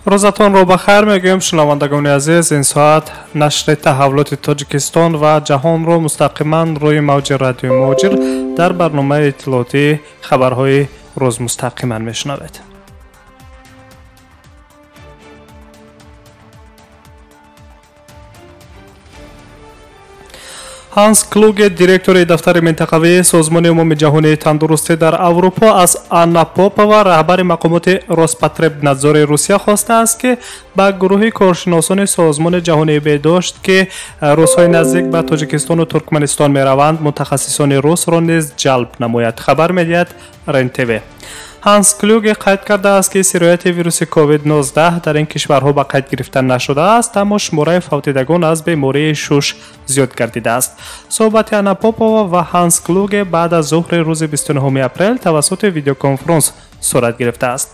Рӯзатонро ба хайр мегӯем, шунавандагони азиз. Ин соат нашри таҳаввулоти Тоҷикистон ва ҷаҳонро мустақиман рӯи мавҷи радиои Муҳоҷир дар барномаи иттилоотии хабарҳои рӯз мустақиман мешунавед. Ҳанс Клуге, директори дафтари минтақавии Созмони умумиҷаҳонии тандурустӣ дар Аврупо, аз Анна Попова, раҳбари мақомоти Роспотребнадзори Русия, хостааст, ки ба гурӯҳи коршиносони Созмони ҷаҳонии беҳдошт, ки рӯзҳои наздик ба Тоҷикистону Туркманистон мераванд, мутахассисони русро низ ҷалб намояд, хабар медиҳад РЕН-ТВ. Ҳанс Клюге қайд кардааст, ки сирояти вируси COVID-19 дар ин кишварҳо ба қайд гирифта нашудааст, аммо шумораи фавтидагон аз бемории шуш зиёд гардидааст. Суҳбати Анна Попова ва Ҳанс Клюге баъд аз зуҳри рӯзи 29 апрел тавассути видеоконференс сурат гирифтааст.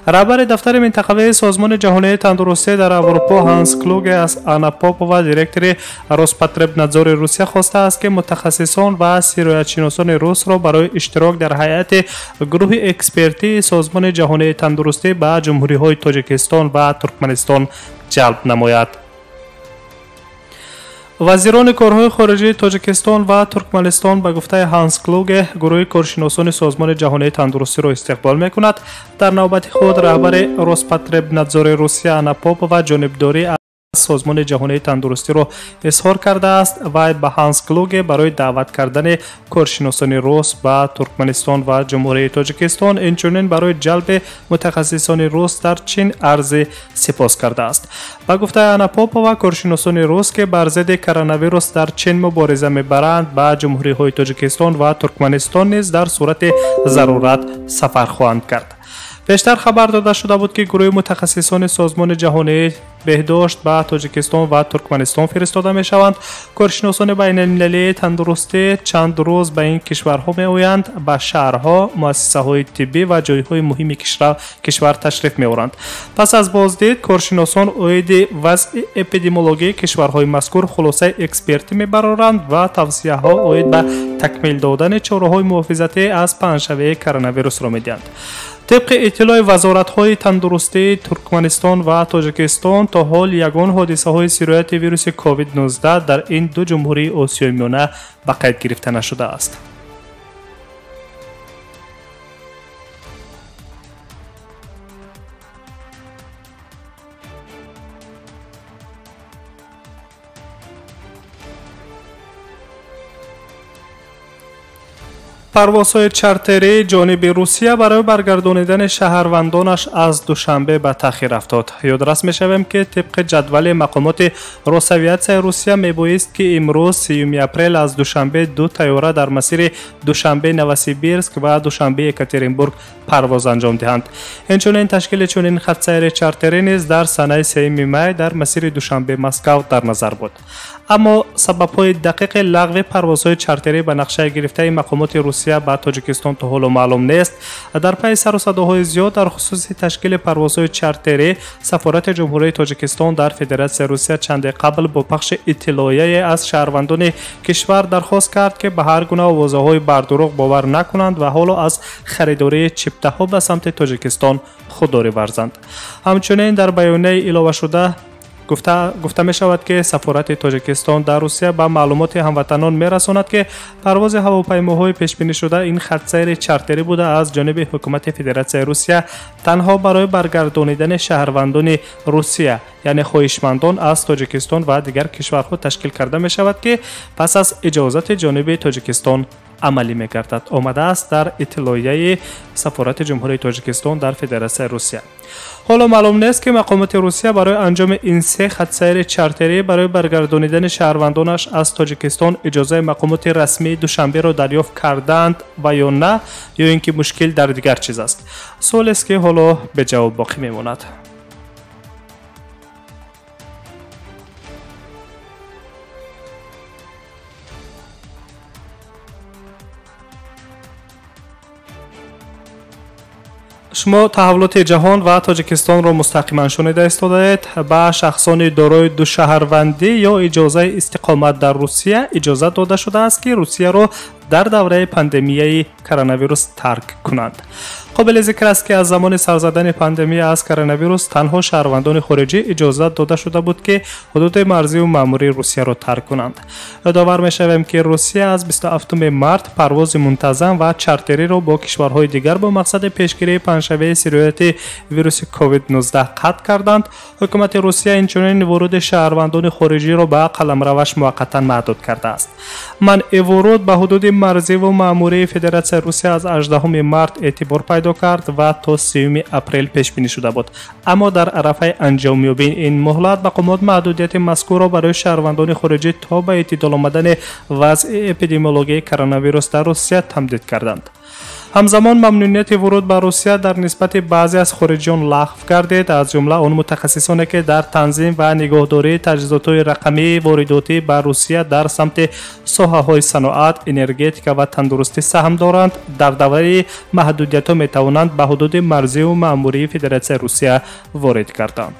Раҳбари дафтари минтақавии Созмони ҷаҳонии тандурустӣ дар Аврупо Ҳанс Клюге аз Анна Попова, директори Роспотребнадзори Русия, хостааст, ки мутахассисон ва сироятшиносони русро барои иштирок дар ҳайати гурӯҳи экспертии Созмони ҷаҳонии тандурустӣ ба ҷумҳуриҳои Тоҷикистон ва Туркманистон ҷалб намояд. Вазирони корҳои хориҷии Тоҷикистон ва Туркманистон, ба гуфтаи Ҳанс Клуге, гурӯҳи коршиносони Созмони ҷаҳонии тандурустиро истиқбол мекунад. Дар навбати худ раҳбари Роспотребнадзори Русия Анна Попова ҷонибдорӣ аз Созмони ҷаҳонии тандурустиро изҳор кардааст. Вай ба Ҳанс Клуге барои даъват кардани коршиносони рус ба Туркманистон ва Ҷумҳурии Тоҷикистон, инчунин барои ҷалби мутахассисони рус дар Чин арзи сипос кардааст. Ба гуфтаи Анна Попова, коршиносони рус, ки бар зидди коронавирус дар Чин мубориза мебаранд, ба ҷумҳуриҳои Тоҷикистон ва Туркманистон низ дар сурати зарурат сафар хоҳанд кард. Пештар хабар дода шуда буд, ки гурӯҳи мутахассисони Созмони ҷаҳонии беҳдошт ба Тоҷикистон ва Туркманистон фиристода мешаванд. Коршиносони байналмилалии тандурустӣ чанд рӯз ба ин кишварҳо меоянд, ба шаҳрҳо, муассисаҳои тиббӣ ва ҷойҳои муҳими кишвар ташриф меоранд. Пас аз боздид коршиносон оиди вазъи эпидемиологии кишварҳои мазкур хулосаи экспертӣ мебароранд ва тавсияҳо оид ба такмил додани чораҳои муҳофизатӣ аз паҳншавии коронавирусро медиҳанд. Тибқи иттилои вазоратҳои тандурустии Туркманистон ва Тоҷикистон, то ҳол ягон ҳодисаҳои сирояти вируси COVID-19 дар ин ду ҷумҳурии Осиёи Миёна ба қайд гирифта нашудааст. Парвозҳои чартерии ҷониби Русия барои баргардонидани шаҳрвандонаш аз Душанбе ба таъхир афтод. Ёдрас мешавем, ки тибқи ҷадвали мақомоти Росавиатсияи Русия мебоист, ки имрӯз 30 апрел аз Душанбе ду тайёра дар масири Душанбе Новосибирск ва Душанбе Екатеринбург парвоз анҷом диҳанд. Инчунин ташкили чунин хатсайри чартерӣ низ дар санаи 3 май дар масири Душанбе Москав дар назар буд. Аммо сабабҳои дақиқи лағви парвозҳои чартерӣ ба нақшаи гирифтаи мақомоти Русия ба Тоҷикистон то ҳоло маълум нест. Дар пайи сару садоҳои зиёд дар хусуси ташкили парвозҳои чартерӣ, Сафорати Ҷумҳурии Тоҷикистон дар Федератсияи Русия чанде қабл бо пахши иттилоияе аз шаҳрвандони кишвар дархост кард, ки ба ҳар гуна овозаҳои бардурӯғ бовар накунанд ва ҳоло аз харидории чиптаҳо ба самти Тоҷикистон худдорӣ варзанд. Ҳамчунин дар баёнияи иловашуда гуфта мешавад, ки Сафорати Тоҷикистон дар Русия ба маълумоти ҳамватанон мерасонад, ки парвози ҳавопаймоҳои пешбинишуда ин хатсайри чартерӣ буда аз ҷониби ҳукумати Федератсияи Русия танҳо барои баргардонидани шаҳрвандони Русия, яъне хоҳишмандон аз Тоҷикистон ва дигар кишварҳо ташкил карда мешавад, ки пас аз иҷозати ҷониби Тоҷикистон амалӣ мегардад, омадааст дар иттилоияи Сафорати Ҷумҳурии Тоҷикистон дар Федератсияи Русия. Ҳоло маълум нест, ки мақомоти Русия барои анҷоми ин се хатсайри чартерӣ барои баргардонидани шаҳрвандонаш аз Тоҷикистон иҷозаи мақомоти расмии Душанберо дарёфт кардаанд ва ё на, ё ин ки мушкил дар дигар чиз аст. Суолест, ки ҳоло беҷавоб боқӣ мемонад. Шумо таҳаввулоти ҷаҳон ва Тоҷикистонро мустақиман шунида истодаед. Ба шахсони дорои душаҳрвандӣ ё иҷозаи истиқомат дар Русия иҷозат дода шудааст, ки Русияро дар давраи пандемияи коронавирус тарк кунанд. Қобили зикр аст, ки аз замони сар задани пандемия аз коронавирус танҳо шаҳрвандони хориҷӣ иҷозат дода шуда буд, ки ҳудуди марзию маъмурии Русияро тарк кунанд. Ёдовар мешавем, ки Русия аз 27 март парвози мунтазам ва чартериро бо кишварҳои дигар бо мақсади пешгирии паҳншавии сирояти вируси COVID-19 қатъ карданд. Ҳукумати Русия инчунин вуруди шаҳрвандони хориҷиро ба қаламраваш муваққатан маҳдуд кардааст. Манъи вуруд ба ҳудуди марзиву маъмурии Федератсияи Русия аз 18 март эътибор пайдо кард ва то 3 апрел пешбинӣ шуда буд. Аммо дар арафаи анҷомёбии ин муҳлат мақомот маҳдудияти мазкурро барои шаҳрвандони хориҷӣ то ба эътидол омадани вазъи эпидемиологияи коронавирус дар Русия тамдид карданд. Ҳамзамон мамнунияти вуруд ба Русия дар нисбати баъзе аз хориҷиён лағв гардид, аз ҷумла он мутахассисоне, ки дар танзим ва нигоҳдории таҷҳизотҳои рақамии воридотӣ ба Русия дар самти соҳаҳои саноат, энергетика ва тандурустӣ саҳм доранд, дар давраи маҳдудиятҳо метавонанд ба ҳудуди марзиву маъмурии Федератсияи Русия ворид гарданд.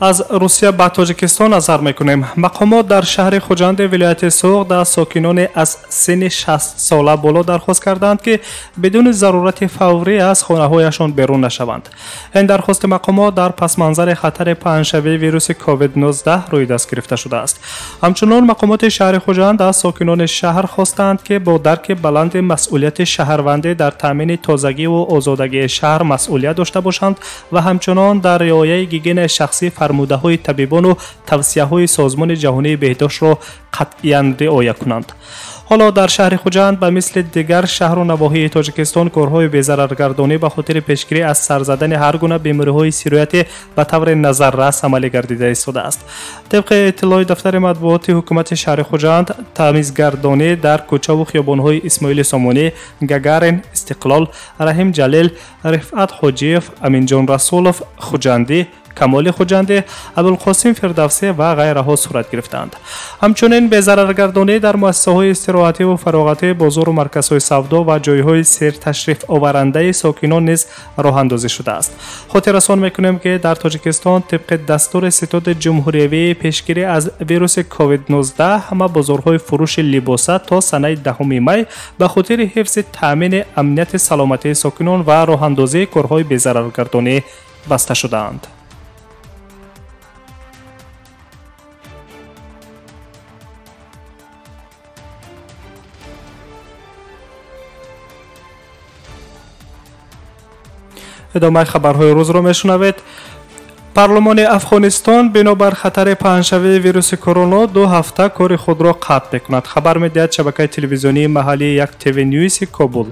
Аз Русия ба Тоҷикистон назар мекунем. Мақомот дар шаҳри Хуҷанди вилояти Суғд аз сокинони аз синни 60 сола боло дархост карданд, ки бидуни зарурати фаврӣ аз хонаҳояшон берун нашаванд. Ин дархости мақомот дар пасманзари хатари паҳншавии вируси COVID-19 рӯи даст гирифта шудааст. Ҳамчунон мақомоти шаҳри Хуҷанд аз сокинони шаҳр хостанд, ки бо дарки баланди масъулияти шаҳрвандӣ дар таъмини тозагиву озодагии шаҳр масъулият дошта бошанд ва ҳамчунон дар риояи гигиенаи шахсӣ фармудаҳои табибону тавсияҳои Созмони ҷаҳонии беҳдоштро қатъиян риоя кунанд. Ҳоло дар шаҳри Хуҷанд ба мисли дигар шаҳру навоҳии Тоҷикистон корҳои безараргардонӣ ба хотири пешгирӣ аз сар задани ҳар гуна бемориҳои сироятӣ ба таври назаррас амалӣ гардида истодааст. Тибқи иттилои дафтари матбуоти ҳукумати шаҳри Хуҷанд, тамизгардонӣ дар кӯчаву хиёбонҳои Исмоили Сомонӣ, Гагарин, Истиқлол, Раҳим Ҷалил, Рифъат Ҳоҷиев, Аминҷон Расулов, Хуҷандӣ, Камоли Хуҷандӣ, Абулқосим Фирдавсӣ ва ғайраҳо сурат гирифтаанд. Ҳамчунин безараргардонӣ дар муассисаҳои истироҳативу фароғатӣ, бозору марказҳои савдо ва ҷойҳои серташрифоварандаи сокинон низ роҳандозӣ шудааст. Хотиррасон мекунем, ки дар Тоҷикистон тибқи дастури Ситоди ҷумҳуриявии пешгирӣ аз вируси COVID-19 ҳама бозорҳои фурӯши либоса то санаи 10 май ба хотири ҳифзи таъмини амнияти саломатии сокинон ва роҳандозии корҳои безараргардонӣ баста шудаанд. Идомаи хабарҳои рӯзро мешунавед. Парлумони Афғонистон бинобар хатари паҳншавии вируси корона 2 ҳафта кори худро қатъ мекунад, хабар медиҳад шабакаи телевизионии маҳаллии як ТВ Ньюси Кобул.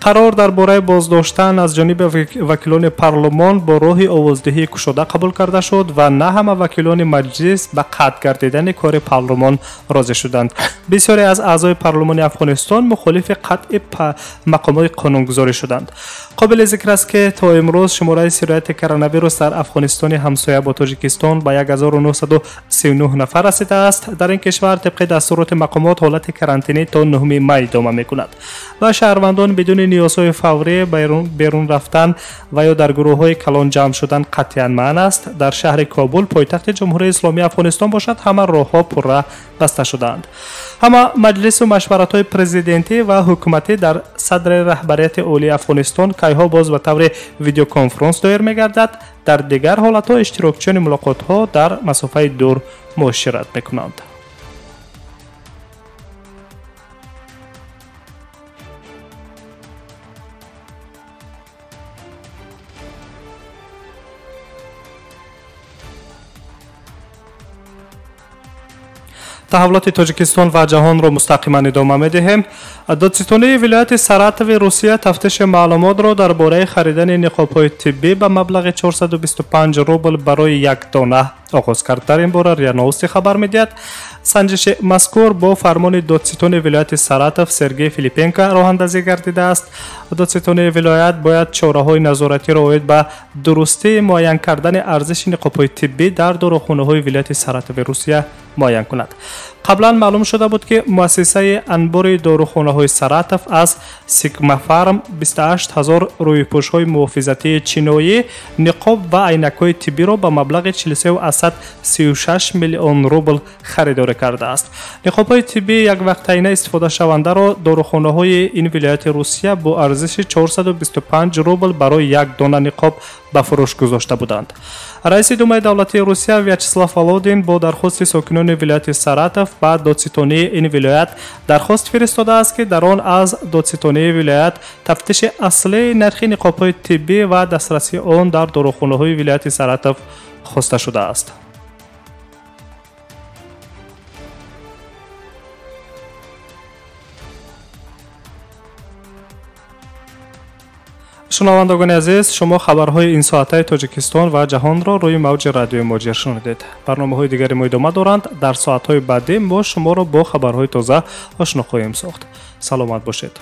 Қарор дар бораи боздоштан аз ҷониби вакилони парлумон бо роҳи овоздиҳии кушода қабул карда шуд ва на ҳама вакилони маҷлис ба қатъ гардидани кори парлумон розӣ шуданд. Бисёре аз аъзои парлумони Афғонистон мухолифи қатъи мақомҳои қонунгузорӣ шуданд. Қобили зикр аст, ки то имрӯз шумораи сирояти коронавирус дар Афғонистони ҳамсоя бо Тоҷикистон ба 1939 нафар расидааст. Дар ин кишвар тибқи дастуроти мақомот ҳолати карантинӣ то 9 май идома мекунад ва шаҳрвандон бидуни ниёзҳои фаврӣ берун рафтан ва ё дар гурӯҳҳои калон ҷамъ шудан қатъиян манъ аст. Дар шаҳри Кобул, пойтахти Ҷумҳурии Исломии Афғонистон бошад, ҳама роҳҳо пурра баста шудаанд. Ҳама маҷлису машваратҳои президентӣ ва ҳукуматӣ дар садри раҳбарияти олии Афғонистон кайҳо боз ба таври видеоконфронс доир мегардад. Дар дигар ҳолатҳо иштирокчиёни мулоқотҳо дар масофаи дур муошират мекунанд. Таҳаввулоти Тоҷикистон ва ҷаҳонро мустақиман идома медиҳем. Додситонии вилояти Саратови Русия тафтиши маълумотро дар бораи харидани ниқобҳои тиббӣ ба маблағи 425 рубл барои як дона оғоз кард. Дар ин бора РИА Новости хабар медиҳад. Санҷиши мазкур бо фармони додситони вилояти Саратов Сергей Филипенко роҳандозӣ гардидааст. Додситонии вилоят бояд чораҳои назоратиро оид ба дурустии муайян кардани арзиши ниқобҳои тиббӣ дар дорухонаҳои вилояти Саратови Русия муайян кунад. Қаблан маълум шуда буд, ки муассисаи анбори дорухонаҳои Саратов аз Сигмафарм 28 ҳазор рӯйпӯшҳои муҳофизатии чиноӣ, ниқоб ва айнакҳои тиббиро ба маблағи 43,36 миллион рубл харидорӣ кардааст. Ниқобҳои тиббии яквақтайна истифодашавандаро дорухонаҳои ин вилояти Русия бо арзиши 425 рубл барои як дона ниқоб ба фурӯш гузошта буданд. Раиси Думаи давлатии Русия Вячеслав Володин бо дархости сокинони вилояти Саратов ба додситонии ин вилоят дархост фиристодааст, ки дар он аз додситонии вилоят тафтиши аслии нархи ниқобҳои тиббӣ ва дастрасии он дар дорухонаҳои вилояти Саратов хоста шудааст. Шунавандагони азиз, шумо хабарҳои ин соатаи Тоҷикистон ва ҷаҳонро рӯи мавҷи радиои Муҳоҷир шунидед. Барномаҳои дигари мо идома доранд. Дар соатҳои баъдӣ мо шуморо бо хабарҳои тоза ошно хоҳем сохт. Саломат бошед.